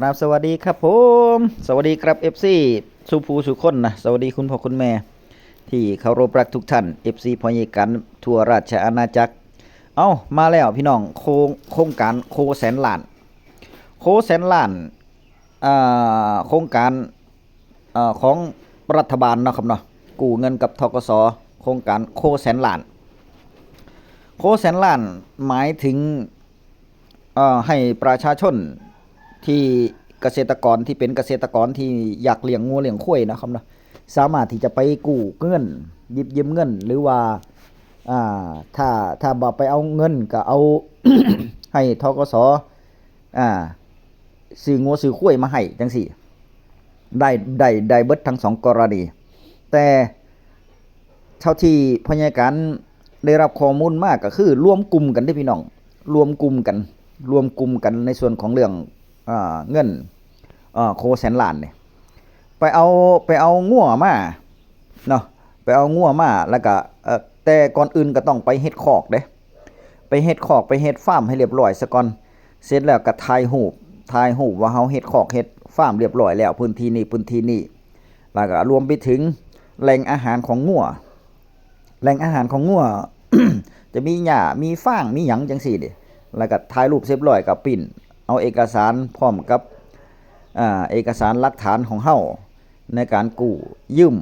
ກາບສະຫວັດດີຄັບຜົມ ສະຫວັດດີຄັບ ເອັຟຊີ ສູ່ຜູ້ສູ່ຄົນນະ ສະຫວັດດີຄຸນພໍ່ຄຸນແມ່ທີ່ເຄົາລົບຮັກທຸກທ່ານ ເອັຟຊີ ພໍ່ໃຫຍ່ກັນທົ່ວລາຊະອານາຈັກ. ເອົ້າ ມາແລ້ວພີ່ນ້ອງ ໂຄງ ໂຄງການໂຄແສນລ້ານ ໂຄແສນລ້ານ ອ່າ ໂຄງການ ເອີ ຂອງລັດຖະບານເນາະຄັບເນາະ ກູ້ເງິນກັບ ທກສ ໂຄງການໂຄແສນລ້ານ ໂຄແສນລ້ານ ໝາຍເຖິງ ເອີ ໃຫ້ປະຊາຊົນທີ່ກະເສດຕະກອນ ທີ່ເປັນກະເສດຕະກອນທີ່ຢາກລ້ຽງງົວລ້ຽງຄວາຍເນາະຄັບເນາະ ສາມາດທີ່ຈະໄປກູ້ເງິນ ຢິບຢືມເງິນ ຫຼືວ່າ ອ່າ ຖ້າ ຖ້າບໍ່ໄປເອົາເງິນ ກໍເອົາ ໃຫ້ ທກສ ອ່າ ຊື້ງົວຊື້ຄວາຍມາໃຫ້ຈັ່ງຊີ້ ໄດ້ ໄດ້ ໄດ້ເບິດທັງສອງກໍລະນີ. ແຕ່ເທົ່າທີ່ພະຍາການໄດ້ຮັບຂໍ້ມູນມາ ກໍຄືລວມກຸ່ມກັນເດ້ພີ່ນ້ອງ ລວມກຸ່ມກັນ ລວມກຸ່ມກັນໃນສ່ວນຂອງເລື່ອງ ອ່າ ເງິນ ເອີ ໂຄແສນລ້ານນີ້ ໄປເອົາ ໄປເອົາງົວມາເນາະ ໄປເອົາງົວມາ ແລ້ວກະ ເອີ ແຕ່ກ່ອນອື່ນກໍຕ້ອງໄປເຮັດຄອກເດ້ ໄປເຮັດຄອກ ໄປເຮັດຟາມໃຫ້ລຽບລ້ອຍສາກ່ອນ ເສັດແລ້ວກໍຖ່າຍຮູບ ຖ່າຍຮູບວ່າເຮົາເຮັດຄອກເຮັດຟາມລຽບລ້ອຍແລ້ວ ພື້ນທີ່ນີ້ ພື້ນທີ່ນີ້ ແລ້ວກໍລວມໄປເຖິງແຫຼ່ງອາຫານຂອງງົວ ແຫຼ່ງອາຫານຂອງງົວ ຈະມີຫຍ້າ ມີຟາງ ມີຫຍັງຈັ່ງຊີ້ເດ້ ແລ້ວກໍຖ່າຍຮູບເສັດລຽບລ້ອຍ ກໍປຣິ້ນເອົາເອກະສານພ້ອມກັບ ອ່າ ເອກະສານຫຼັກຖານຂອງເຮົາໃນການກູ້ຢືມ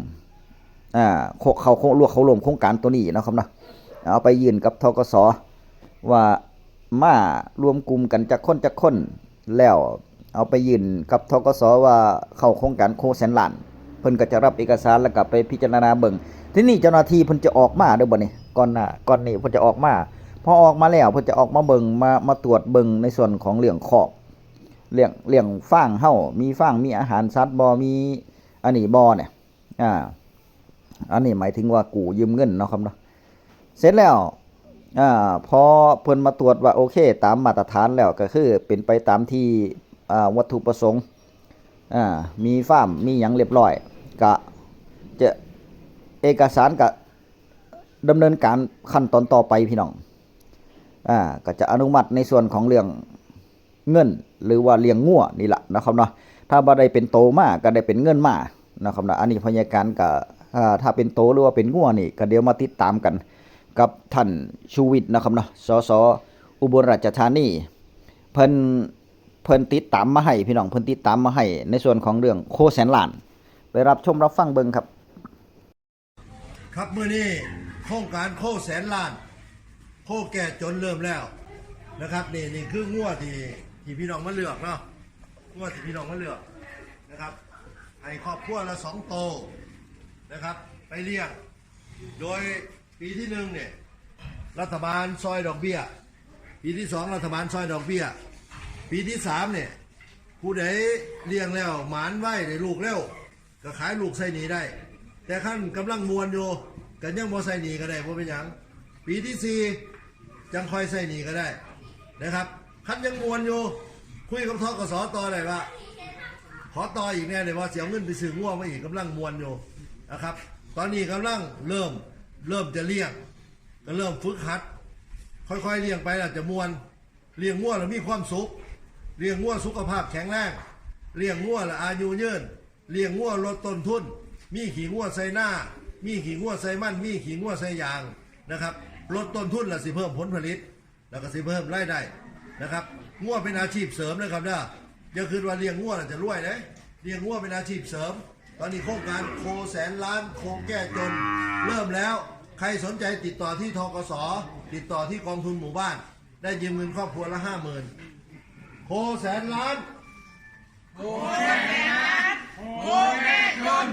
ອ່າ ເຂົ້າ ເຂົ້າ ເຂົ້າຮ່ວມໂຄງການໂຕນີ້ເນາະຄັບເນາະ ເອົາໄປຍື່ນກັບ ທກສ ວ່າມາລວມກຸ່ມກັນຈັກຄົນຈັກຄົນ ແລ້ວເອົາໄປຍື່ນກັບ ທກສ ວ່າເຂົ້າໂຄງການໂຄແສນລ້ານ ເພິ່ນກໍຈະຮັບເອກະສານ ແລ້ວກໍໄປພິຈາລະນາເບິ່ງ. ທີນີ້ເຈົ້າໜ້າທີ່ເພິ່ນຈະອອກມາເດີບັດນີ້ ກ່ອນໜ້າ ກ່ອນນີ້ເພິ່ນຈະອອກມາ ພໍອອກມາແລ້ວ ເພິ່ນຈະອອກມາເບິ່ງ ມາ ມາຕວດເບິ່ງໃນສ່ວນຂອງເລື່ອງຄອກ ລ້ຽງ ລ້ຽງຟາງເຮົາ ມີຟາງ ມີອາຫານສັດບໍ່ ມີອັນນີ້ບໍ່ນີ້ ອ່າ ອັນນີ້ໝາຍເຖິງວ່າກູ້ຢືມເງິນເນາະຄັບເນາະ. ເສັດແລ້ວ ອ່າ ພໍເພິ່ນມາຕວດວ່າໂອເຄ ຕາມມາດຕະຖານແລ້ວ ກໍຄືເປັນໄປຕາມທີ່ ອ່າ ວັດຖຸປະສົງ ອ່າ ມີຟາມ ມີຫຍັງລຽບລ້ອຍ ກະຈະ ເອກະສານກະດຳເນີນການຂັ້ນຕອນຕໍ່ໄປພີ່ນ້ອງ ອ່າ ກະຈະອະນຸມັດໃນສ່ວນຂອງເລື່ອງ ເງິນ ຫຼືວ່າລ້ຽງງົວນີ້ລະເນາະຄັບເນາະ ຖ້າບໍ່ໄດ້ເປັນໂຕມາ ກໍໄດ້ເປັນເງິນມາເນາະຄັບເນາະ. ອັນນີ້ພະຍາການກໍ ເອີ ຖ້າເປັນໂຕ ຫຼືວ່າເປັນງົວນີ້ ກໍດຽວມາຕິດຕາມກັນກັບທ່ານ ຊູວິດ ເນາະຄັບເນາະ ສສ ອຸບົນລາຊະທານີ ເພິ່ນ ເພິ່ນຕິດຕາມມາໃຫ້ພີ່ນ້ອງ ເພິ່ນຕິດຕາມມາໃຫ້ໃນສ່ວນຂອງເລື່ອງໂຄແສນລ້ານ ໄປຮັບຊົມຮັບຟັງເບິ່ງຄັບ. ຄັບ ມື້ນີ້ໂຄງການໂຄແສນລ້ານ ໂຄແກ້ຈົນເລີ່ມແລ້ວນະຄັບ. ນີ້ ນີ້ຄືງົວທີ່ ທີ່ພີ່ນ້ອງມາເລືອກເນາະ ງົວທີ່ພີ່ນ້ອງມາເລືອກນະຄັບ ໃຫ້ຄອບຄົວລະສອງໂຕນະຄັບ ໄປລ້ຽງ ໂດຍປີທີໜຶ່ງນີ້ ລັດຖະບານຊ່ອຍດອກເບ້ຍ, ປີທີສອງ ລັດຖະບານຊ່ອຍດອກເບ້ຍ, ປີທີສາມນີ້ ຜູ້ໃດລ້ຽງແລ້ວໝານໄວ ໄດ້ລູກເລັວ ກໍຂາຍລູກໃຊ້ໜີ້ໄດ້ ແຕ່ຄັນກຳລັງມ່ວນຢູ່ ກໍຍັງບໍ່ໃຊ້ໜີ້ກໍໄດ້ ບໍ່ເປັນຫຍັງ ປີທີສີ່ ຈັ່ງຄ່ອຍໃຊ້ໜີ້ກໍໄດ້ນະຄັບ. ຄັນຍັງມ່ວນຢູ່ ຄຸຍກັບ ທກສ ຕໍ່ໄດ້ວ່າ ຂໍຕໍ່ອີກແດ່ໄດ້ບໍ່ ຊິເອົາເງິນໄປຊື້ງົວມາອີກ ກຳລັງມ່ວນຢູ່ນະຄັບ. ຕອນນີ້ກຳລັງເລີ່ມ ເລີ່ມຈະລ້ຽງ ກໍເລີ່ມຝຶກຫັດ ຄ່ອຍໆລ້ຽງໄປແລ້ວຈະມ່ວນ. ລ້ຽງງົວແລ້ວມີຄວາມສຸກ, ລ້ຽງງົວສຸຂະພາບແຂງແຮງ, ລ້ຽງງົວແລ້ວອາຍຸຍືນ, ລ້ຽງງົວລົດຕົ້ນທຶນ, ມີຂີ້ງົວໃສ່ນາ, ມີຂີ້ງົວໃສ່ມັນ, ມີຂີ້ງົວໃສ່ຢາງນະຄັບ. ລົດຕົ້ນທຶນແລ້ວຊິເພີ່ມຜົນຜະລິດ ແລ້ວກໍຊິເພີ່ມລາຍໄດ້ນະຄັບ. ງົວເປັນອາຊີບເສີມເດີຄັບເດີ, ຢ່າຄິດວ່າລ້ຽງງົວແລ້ວຈະລວຍເດ້, ລ້ຽງງົວເປັນອາຊີບເສີມ. ຕອນນີ້ໂຄງການໂຄແສນລ້ານ ໂຄແກ້ຈົນເລີ່ມແລ້ວ, ໃຄສົນໃຈຕິດຕໍ່ທີ່ ທກສ ຕິດຕໍ່ທີ່ກອງທຶນໝູ່ບ້ານ ໄດ້ຢືມເງິນຄອບຄົວລະຫ້າໝື່ນ. ໂຄແສນລ້ານ ໂຄແສນລ້ານ ໂຄແກ້ຈົນ.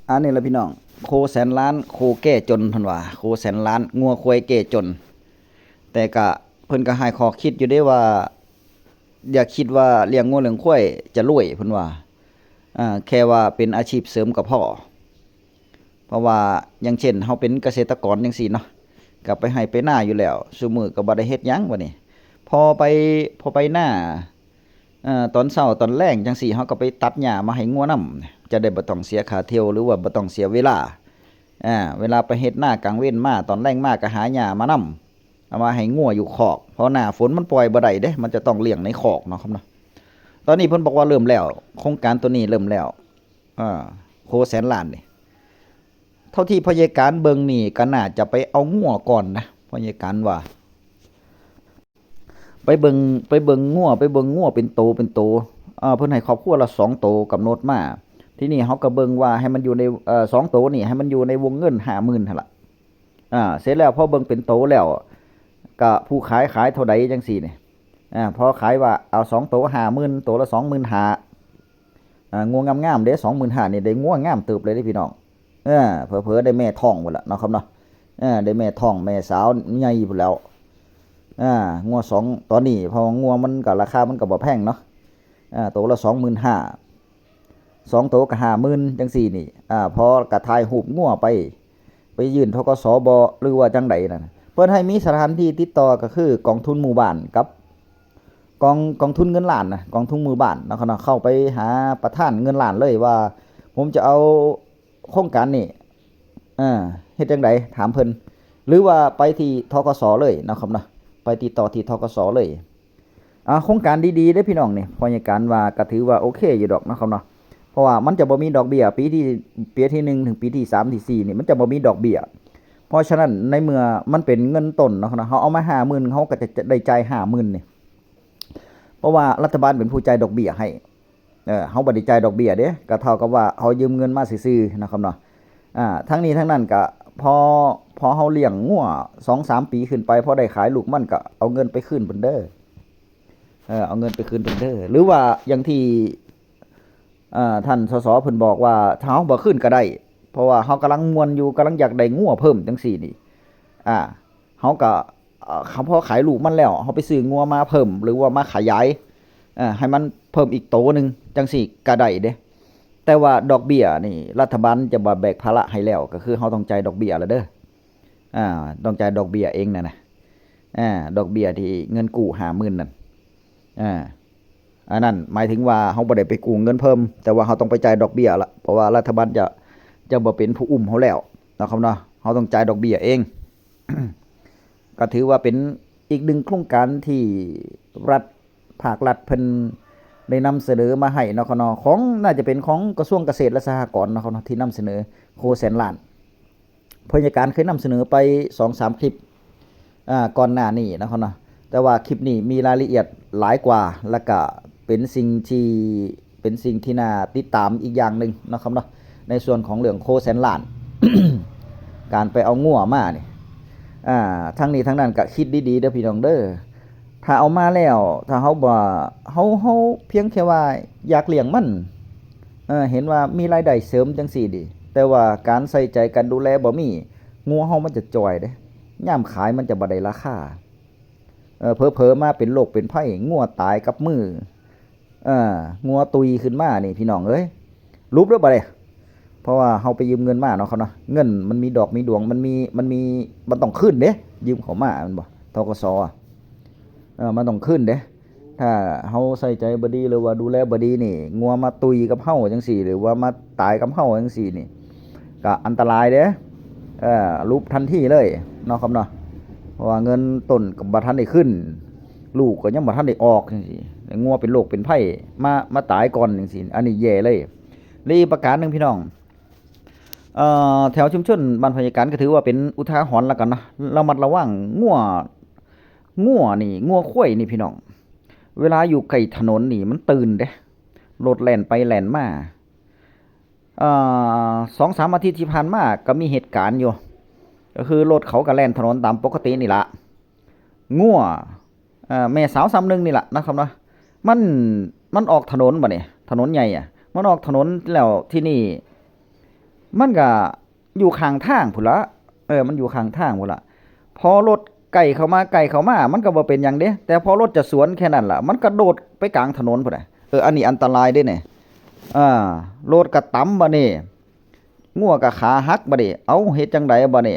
ອັນນີ້ລະພີ່ນ້ອງ ໂຄແສນລ້ານ ໂຄແກ້ຈົນ ເພິ່ນວ່າ ໂຄແສນລ້ານ ງົວຄວາຍແກ້ຈົນ. ແຕ່ກະ ເພິ່ນກະໃຫ້ຂໍ້ຄິດຢູ່ເດ້ວ່າ ຢ່າຄິດວ່າລ້ຽງງົວລ້ຽງຄວາຍຈະລວຍ ເພິ່ນວ່າ ອ່າ ແຄ່ວ່າເປັນອາຊີບເສີມກໍພໍ. ເພາະວ່າ ຢ່າງເຊັ່ນ ເຮົາເປັນກະເສດຕະກອນຈັ່ງຊີ້ເນາະ ກໍໄປໄຮ່ໄປນາຢູ່ແລ້ວ, ຊຸມື້ກໍບໍ່ໄດ້ເຮັດຫຍັງບັດນີ້ ພໍໄປ ພໍໄປນາ ເອີ ຕອນເຊົ້າຕອນແລງຈັ່ງຊີ້ ເຮົາກໍໄປຕັດຫຍ້າມາໃຫ້ງົວນຳ ຈະໄດ້ບໍ່ຕ້ອງເສຍຄ່າທ່ຽວ ຫຼືວ່າບໍ່ຕ້ອງເສຍເວລາ. ອາ ເວລາໄປເຮັດນາກາງເວັນມາ ຕອນແລງມາກໍຫາຫຍ້າມານຳ. ເອົາມາໃຫ້ງົວຢູ່ຄອກ ເພາະໜ້າຝົນມັນປ່ອຍບໍ່ໄດ້ເດ້ ມັນຈະຕ້ອງລ້ຽງໃນຄອກເນາະ ຄຳເນາະ. ຕອນນີ້ເພິ່ນບອກວ່າເລີ່ມແລ້ວ ໂຄງການໂຕນີ້ເริ่ມແລ້ວ ເອີ ໂຄແສນລ້ານນີ້ ເທົ່າທີ່ພໍ່ໃຫຍ່ການເບິ່ງນີ້ ກໍໜ້າຈະໄປເອົາງົວກ່ອນນະ ພໍ່ໃຫຍ່ການວ່າ ໄປເບິ່ງ ໄປເບິ່ງງົວ ໄປເບິ່ງງົວເປັນໂຕເປັນໂຕ ເອີ ເພິ່ນໃຫ້ຄອບຄົວລະສອງໂຕກຳນົດມາ. ທີນີ້ເຮົາກໍເບິ່ງວ່າໃຫ້ມັນຢູ່ໃນ ເອີ ສອງໂຕນີ້ໃຫ້ມັນຢູ່ໃນວົງເງິນຫ້າໝື່ນຫັ້ນລະ. ອາ ເສັດແລ້ວ ພໍເບິ່ງເປັນໂຕແລ້ວ ກະຜູ້ຂາຍຂາຍເທົ່າໃດຈັ່ງຊີ້ນີ້ ອາ ພໍຂາຍວ່າເອົາສອງໂຕຫ້າໝື່ນ ໂຕລະສອງໝື່ນຫ້າ ອາ ງົວງາມໆເດ້ ສອງໝື່ນຫ້ານີ້ໄດ້ງົວງາມເຕີບເລີຍເດ້ພີ່ນ້ອງ. ເອີ ເຜີໆໄດ້ແມ່ທ້ອງພຸ້ນລະເນາະ ຄຳເນາະ. ເອີ ໄດ້ແມ່ທ້ອງແມ່ສາວໃຫຍ່ພຸ້ນແລ້ວ. ອາ ງົວສອງ ຕອນນີ້ ເພາະວ່າງົວມັນກໍ ລາຄາມັນກໍບໍ່ແພງເນາະ. ອາ ໂຕລະສອງໝື່ນຫ້າ ສອງໂຕກໍຫ້າໝື່ນຈັ່ງຊີ້ນີ້ ອາ ພໍກໍຖ່າຍຮູບງົວໄປ ໄປຍື່ນ ທກສ ບໍ່ ຫຼືວ່າຈັ່ງໃດນັ້ນ ເພິ່ນໃຫ້ມີສະຖານທີ່ຕິດຕໍ່ກໍຄືກອງທຶນໝູ່ບ້ານກັບກອງ ກອງທຶນເງິນລ້ານນະ ກອງທຶນໝູ່ບ້ານເນາະ ເຂົ້າໄປຫາປະທານເງິນລ້ານເລີຍວ່າ ຜົມຈະເອົາໂຄງການນີ້ ເອີ ເຮັດຈັ່ງໃດ ຖາມເພິ່ນ ຫຼືວ່າໄປທີ່ ທກສ ເລີຍເນາະ ຄຳເນາະ ໄປຕິດຕໍ່ທີ່ ທກສ ເລີຍ. ອາ ໂຄງການດີໆເດ້ພີ່ນ້ອງນີ້ ພະຍາການວ່າກໍຖືວ່າໂອເຄຢູ່ດອກເນາະ ຄຳເນາະ ເພາະວ່າມັນຈະບໍ່ມີດອກເບ້ຍ ປີທີ່ ປີທີໜຶ່ງ ເຖິງປີທີສາມ ທີສີ່ນີ້ ມັນຈະບໍ່ມີດອກເບ້ຍ. ເພາະສະນັ້ນ ໃນເມື່ອມັນເປັນເງິນຕົ້ນເນາະ ເຮົາເອົາມາຫ້າໝື່ນ ເຮົາກໍຈະ ຈະໄດ້ຈ່າຍຫ້າໝື່ນນີ້ ເພາະວ່າລັດຖະບານເປັນຜູ້ຈ່າຍດອກເບ້ຍໃຫ້. ເອີ ເຮົາບໍ່ໄດ້ຈ່າຍດອກເບ້ຍເດ້ ກໍເທົ່າກັບວ່າເຮົາຢືມເງິນມາຊື່ໆເນາະ ຄຳເນາະ. ອາ ທັງນີ້ທັງນັ້ນກໍພໍ ພໍເຮົາລ້ຽງງົວສອງສາມປີຂຶ້ນໄປ ພໍໄດ້ຂາຍລູກມັນ ກໍເອົາເງິນໄປຄືນເພິ່ນເດີ. ເອີ ເອົາເງິນໄປຄືນເພິ່ນເດີ ຫຼືວ່າຢ່າງທີ່ ເອີ ທ່ານ ສສ ເພິ່ນບອກວ່າ ຖ້າເຮົາບໍ່ຄືນກໍໄດ້ ເພາະວ່າເຮົາກຳລັງມ່ວນຢູ່ ກຳລັງຢາກໄດ້ງົວເພີ່ມຈັ່ງຊີ້ນີ້ ອາ ເຮົາກໍ ເອີ ເຮົາພໍຂາຍລູກມັນແລ້ວ ເຮົາໄປຊື້ງົວມາເພີ່ມ ຫຼືວ່າມາຂະຫຍາຍ ເອີ ໃຫ້ມັນເພີ່ມອີກໂຕໜຶ່ງຈັ່ງຊີ້ກໍໄດ້ເດ້. ແຕ່ວ່າດອກເບ້ຍນີ້ ລັດຖະບານຈະບໍ່ແບກພາລະໃຫ້ແລ້ວ ກໍຄືເຮົາຕ້ອງຈ່າຍດອກເບ້ຍແລ້ວເດີ. ອາ ຕ້ອງຈ່າຍດອກເບ້ຍເອງນັ້ນນະ ອາ ດອກເບ້ຍທີ່ເງິນກູ້ຫ້າໝື່ນນັ້ນ ອາ ອັນນັ້ນໝາຍເຖິງວ່າເຮົາບໍ່ໄດ້ໄປກູ້ເງິນເພີ່ມ ແຕ່ວ່າເຮົາຕ້ອງໄປຈ່າຍດອກເບ້ຍລະ ເພາະວ່າລັດຖະບານຈະ ຈະບໍ່ເປັນຜູ້ອຸ້ມເຮົາແລ້ວເນາະ ຄຳເນາະ. ເຮົາຕ້ອງຈ່າຍດອກເບ້ຍເອງ ກໍຖືວ່າເປັນອີກໜຶ່ງໂຄງການທີ່ລັດ ພາກລັດເພິ່ນໄດ້ນຳສະເໜີມາໃຫ້ເນາະ ຄຳເນາະ ຂອງ ໜ້າຈະເປັນຂອງກະຊວງກະເສດ ແລະ ສະຫະກອນເນາະ ຄຳເນາະ ທີ່ນຳສະເໜີໂຄແສນລ້ານ. ພະຍາການເຄີຍນຳສະເໜີໄປສອງສາມຄລິບ ອາ ກ່ອນໜ້ານີ້ເນາະ ຄຳເນາະ ແຕ່ວ່າຄລິບນີ້ມີລາຍລະອຽດຫຼາຍກວ່າ ແລະ ກະເປັນສິ່ງທີ່ ເປັນສິ່ງທີ່ໜ້າຕິດຕາມອີກຢ່າງໜຶ່ງເນາະ ຄຳເນາະ ໃນສ່ວນຂອງເລື່ອງໂຄແສນລ້ານ ການໄປເອົາງົວມານີ້ ອາ ທັງນີ້ທັງນັ້ນກະຄິດດີໆເດີພີ່ນ້ອງເດີ. ຖ້າເອົາມາແລ້ວ ຖ້າເຮົາບໍ່ ເຮົາ ເຮົາພຽງແຄ່ວ່າຢາກລ້ຽງມັນ ເອີ ເຫັນວ່າມີລາຍໄດ້ເສີມຈັ່ງຊີ້ນີ້ ແຕ່ວ່າການໃສ່ໃຈ ການດູແລບໍ່ມີ ງົວເຮົາມັນຈະຈ່ອຍເດ້ ຍາມຂາຍມັນຈະບໍ່ໄດ້ລາຄາ ເອີ ເຜີໆມາເປັນໂລກເປັນໄພ ງົວຕາຍກັບມື ເອີ ງົວຕຸຍຂຶ້ນມານີ້ ພີ່ນ້ອງເອີຍ ຫຼຸບເດີບາດນີ້. ເພາະວ່າເຮົາໄປຢືມເງິນມາເນາະ ເຂົາເນາະ ເງິນມັນມີດອກມີດວງ ມັນມີ ມັນມີ ມັນຕ້ອງຄືນເດ້ ຢືມເຂົາມາແມ່ນບໍ່ ທກສ ອະ ເອີ ມັນຕ້ອງຄືນເດ້. ຖ້າເຮົາໃສ່ໃຈບໍ່ດີ ຫຼືວ່າດູແລບໍ່ດີນີ້ ງົວມາຕຸຍກັບເຮົາຈັ່ງຊີ້ ຫຼືວ່າມາຕາຍກັບເຮົາຈັ່ງຊີ້ນີ້ ກະອັນຕະລາຍເດ້ ເອີ ຫຼຸບທັນທີເລີຍເນາະ ເຂົາເນາະ. ເພາະວ່າເງິນຕົ້ນກໍບໍ່ທັນໄດ້ຄືນ ລູກກໍຍັງບໍ່ທັນໄດ້ອອກຈັ່ງຊີ້ ງົວເປັນໂລກເປັນໄພ ມາ ມາຕາຍກ່ອນຈັ່ງຊີ້ ອັນນີ້ແຍ່ເລີຍ. ແລະອີກປະການໜຶ່ງພີ່ນ້ອງ ເອີ ແຖວຊຸມຊົນບ້ານພະຍາການ ກໍຖືວ່າເປັນອຸທາຫອນລະກັນເນາະ ລະມັດລະວັງງົວ ງົວນີ້ ງົວຄວາຍນີ້ພີ່ນ້ອງ ເວລາຢູ່ໃກ້ຖະໜົນນີ້ມັນຕື່ນເດ້ ລົດແລ່ນໄປແລ່ນມາ. ເອີ ສອງສາມອາທິດທີ່ຜ່ານມາກໍມີເຫດການຢູ່ ກໍຄືລົດເຂົາກໍແລ່ນຖະໜົນຕາມປົກກະຕິນີ້ລະ ງົວ ເອີ ແມ່ສາວຊ້ຳໜຶ່ງນີ້ລະເນາະ ເນາະ ມັນ ມັນອອກຖະໜົນບາດນີ້ ຖະໜົນໃຫຍ່ອະ ມັນອອກຖະໜົນແລ້ວ ທີນີ້ມັນກະຢູ່ຂ້າງທາງພຸ້ນລະ ເອີ ມັນຢູ່ຂ້າງທາງພຸ້ນລະ. ພໍລົດໃກ້ເຂົ້າມາ ໃກ້ເຂົ້າມາ ມັນກະບໍ່ເປັນຫຍັງເດ້ ແຕ່ພໍລົດຈະສວນແຄ່ນັ້ນລະ ມັນກະໂດດໄປກາງຖະໜົນພຸ້ນນະ. ເອີ ອັນນີ້ອັນຕະລາຍເດ້ນີ້ ເອີ ລົດກະຕຳບາດນີ້ ງົວກະຂາຫັກບາດນີ້ ເອົ້າ ເຮັດຈັ່ງໃດບາດນີ້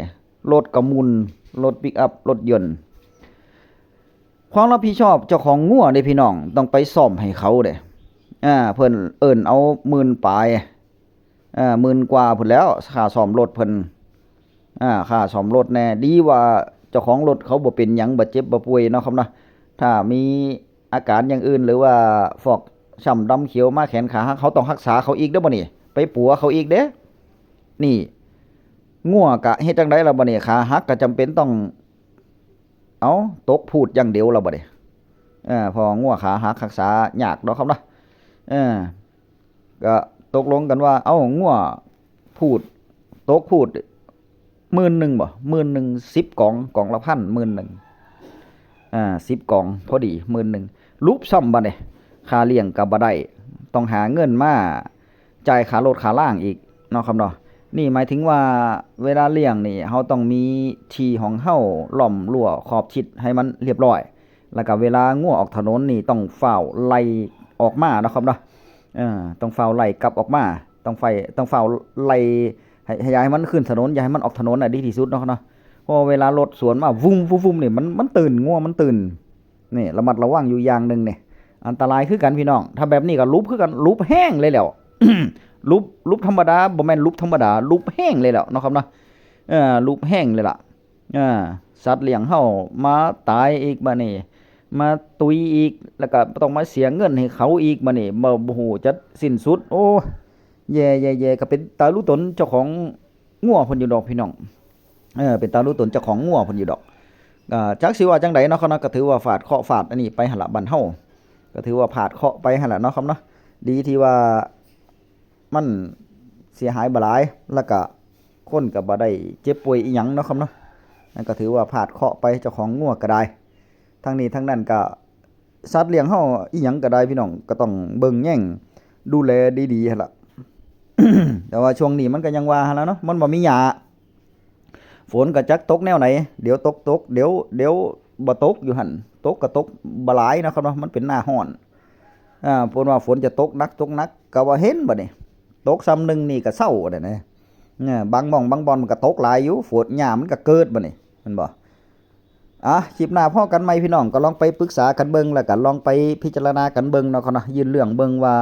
ລົດກະໝຸ່ນ ລົດປິກອັບ ລົດຍົນ. ຄວາມຮັບຜິດຊອບເຈົ້າຂອງງົວເດ້ພີ່ນ້ອງ ຕ້ອງໄປສ້ອມໃຫ້ເຂົາເດ້ ອາ ເພິ່ນເອີ້ນເອົາໝື່ນປາຍ ອາ ໝື່ນກວ່າພຸ້ນແລ້ວ ຄ່າສ້ອມລົດເພິ່ນ ອາ ຄ່າສ້ອມລົດແດ່. ດີວ່າ ເຈົ້າຂອງລົດເຂົາບໍ່ເປັນຫຍັງ ບໍ່ເຈັບບໍ່ປ່ວຍເນາະຄັບເນາະ. ຖ້າມີອາການຢ່າງອື່ນ ຫຼືວ່າຟອກຊ້ຳດຳຂຽວມາ ແຂນຂາຫັກ ເຮົາຕ້ອງຮັກສາເຂົາອີກເດີ້ບາດນີ້ ໄປປົວເຂົາອີກເດ້. ນີ້ ງົວກະເຮັດຈັ່ງໃດລະບາດນີ້ ຂາຫັກກະຈຳເປັນຕ້ອງ ເອົາ ຕົກພູດຢ່າງດຽວລະບາດນີ້. ເອີ ເພາະວ່າງົວຂາຫັກຮັກສາຍາກເນາະຄັບເນາະ. ເອີ ກະຕົກລົງກັນວ່າ ເອົາ ງົວພູດ ຕົກພູດໝື່ນໜຶ່ງບໍ ໝື່ນໜຶ່ງ ສິບກອງ ກອງລະພັນ ໝື່ນໜຶ່ງ ອາ ສິບກອງ ພໍດີ ໝື່ນໜຶ່ງ. ຫຼຸບຊ້ຳບາດນີ້ ຄ່າລ້ຽງກະບໍ່ໄດ້ ຕ້ອງຫາເງິນມາ ຈ່າຍຄ່າລົດຄ່າລາງອີກເນາະຄັບເນາະ. ນີ້ໝາຍເຖິງວ່າເວລາລ້ຽງນີ້ ເຮົາຕ້ອງມີທີ່ຂອງເຮົາລ້ອມຮົ້ວຂອບຊິດໃຫ້ມັນລຽບຮ້ອຍ ແລ້ວກະເວລາງົວອອກຖະໜົນນີ້ ຕ້ອງຟ້າວໄລ່ອອກມາເນາະຄັບເນາະ. ເອີ ຕ້ອງຟ້າວໄລ່ກັບອອກມາ ຕ້ອງໄຟ ຕ້ອງຟ້າວໄລ່ໃຫ້ ໃຫ້ ຢ່າໃຫ້ມັນຂຶ້ນຖະໜົນ ຢ່າໃຫ້ມັນອອກຖະໜົນນະ ດີທີ່ສຸດເນາະເນາະ. ເພາະວ່າເວລາລົດສວນມາ ວຸ້ມໆໆ ນີ້ ມັນ ມັນຕື່ນ ງົວມັນຕື່ນ. ນີ້ ລະມັດລະວັງຢູ່ຢ່າງໜຶ່ງນີ້ ອັນຕະລາຍຄືກັນພີ່ນ້ອງ. ຖ້າແບບນີ້ກໍຫຼຸບຄືກັນ ຫຼຸບແຮງເລີຍແຫຼ້ວ ຫຼຸບ ຫຼຸບທຳມະດາ ບໍ່ແມ່ນຫຼຸບທຳມະດາ ຫຼຸບແຮງເລີຍແຫຼ້ວເນາະຄັບເນາະ. ເອີ ຫຼຸບແຮງເລີຍລະ ເອີ ສັດລ້ຽງເຮົາມາຕາຍອີກບາດນີ້ ມາຕຸຍອີກ ແລ້ວກໍຕ້ອງມາເສຍເງິນໃຫ້ເຂົາອີກບາດນີ້ ບໍ່ ບໍ່ຮູ້ຈະສິ້ນສຸດ. ໂອ້ ແຍ່ໆໆ ກໍເປັນຕາລຸຕົນເຈົ້າຂອງງົວເພິ່ນຢູ່ດອກພີ່ນ້ອງ. ເອີ ເປັນຕາລຸຕົນເຈົ້າຂອງງົວເພິ່ນຢູ່ດອກ. ກໍຈັກຊິວ່າຈັ່ງໃດເນາະຄັບເນາະ ກໍຖືວ່າຟາດເຄາະຟາດອັນນີ້ໄປຫັ້ນລະ ບ້ານເຮົາ ກໍຖືວ່າພາດເຄາະໄປຫັ້ນລະເນາະຄັບເນາະ. ດີທີ່ວ່າມັນເສຍຫາຍບໍ່ຫຼາຍ ແລ້ວກະຄົນກໍບໍ່ໄດ້ເຈັບປ່ວຍອີ່ຫຍັງເນາະຄັບເນາະ. ນັ້ນກໍຖືວ່າພາດເຄາະໄປ ເຈົ້າຂອງງົວກໍໄດ້. ທັງນີ້ທັງນັ້ນກໍ ສັດລ້ຽງເຮົາອີ່ຫຍັງກໍໄດ້ພີ່ນ້ອງ ກໍຕ້ອງເບິ່ງແຍງດູແລດີໆຫັ້ນລະ. ແຕ່ວ່າຊ່ວງນີ້ມັນກໍຍັງວ່າຫັ້ນລະເນາະ ມັນບໍ່ມີຫຍ້າ ຝົນກໍຈັກຕົກແນວໃດ ດຽວຕົກ ຕົກ ດຽວ ດຽວບໍ່ຕົກຢູ່ຫັ້ນ. ຕົກກໍຕົກບໍ່ຫຼາຍເນາະຄັບເນາະ ມັນເປັນໜ້າຮ້ອນ. ອາ ເພິ່ນວ່າຝົນຈະຕົກໜັກ ຕົກໜັກ ກໍບໍ່ເຫັນບາດນີ້ ຕົກຊ່ຳໜຶ່ງນີ້ກໍເຊົາແລ້ວນະ. ບາງໝ່ອງບາງບ່ອນມັນກໍຕົກຫຼາຍຢູ່ ຝົນ ຫຍ້າມັນກໍເກີດບາດນີ້ ແມ່ນບໍ່? ອ່ະ ຄລິບໜ້າພໍ້ກັນໃໝ່ພີ່ນ້ອງ ກໍລອງໄປປຶກສາກັນເບິ່ງ ແລ້ວກໍລອງໄປພິຈາລະນາກັນເບິ່ງເນາະຄັບເນາະ. ຍື່ນເລື່ອງເບິ່ງວ່າ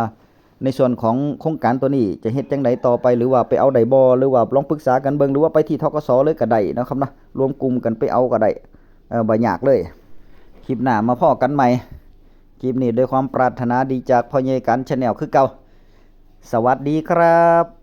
ໃນສ່ວນຂອງໂຄງການຕົວນີ້ຈະເຮັດຈັ່ງໃດຕໍ່ໄປ ຫຼືວ່າໄປເອົາໄດ້ບໍ່ ຫຼືວ່າລອງປຶກສາກັນເບິ່ງ ຫຼືວ່າໄປທີ່ ທກສ ເລີຍກໍໄດ້ເນາະຄັບເນາະ. ລວມກຸ່ມກັນໄປເອົາກໍໄດ້ ເອີ ບໍ່ຍາກເລີຍ. ຄລິບໜ້າມາພໍ້ກັນໃໝ່. ຄລິບນີ້ດ້ວຍຄວາມປາດຖະໜາດີຈາກພໍ່ໃຫຍ່ການ Channel ຄືເກົ່າ. ສະຫວັດດີຄັບ.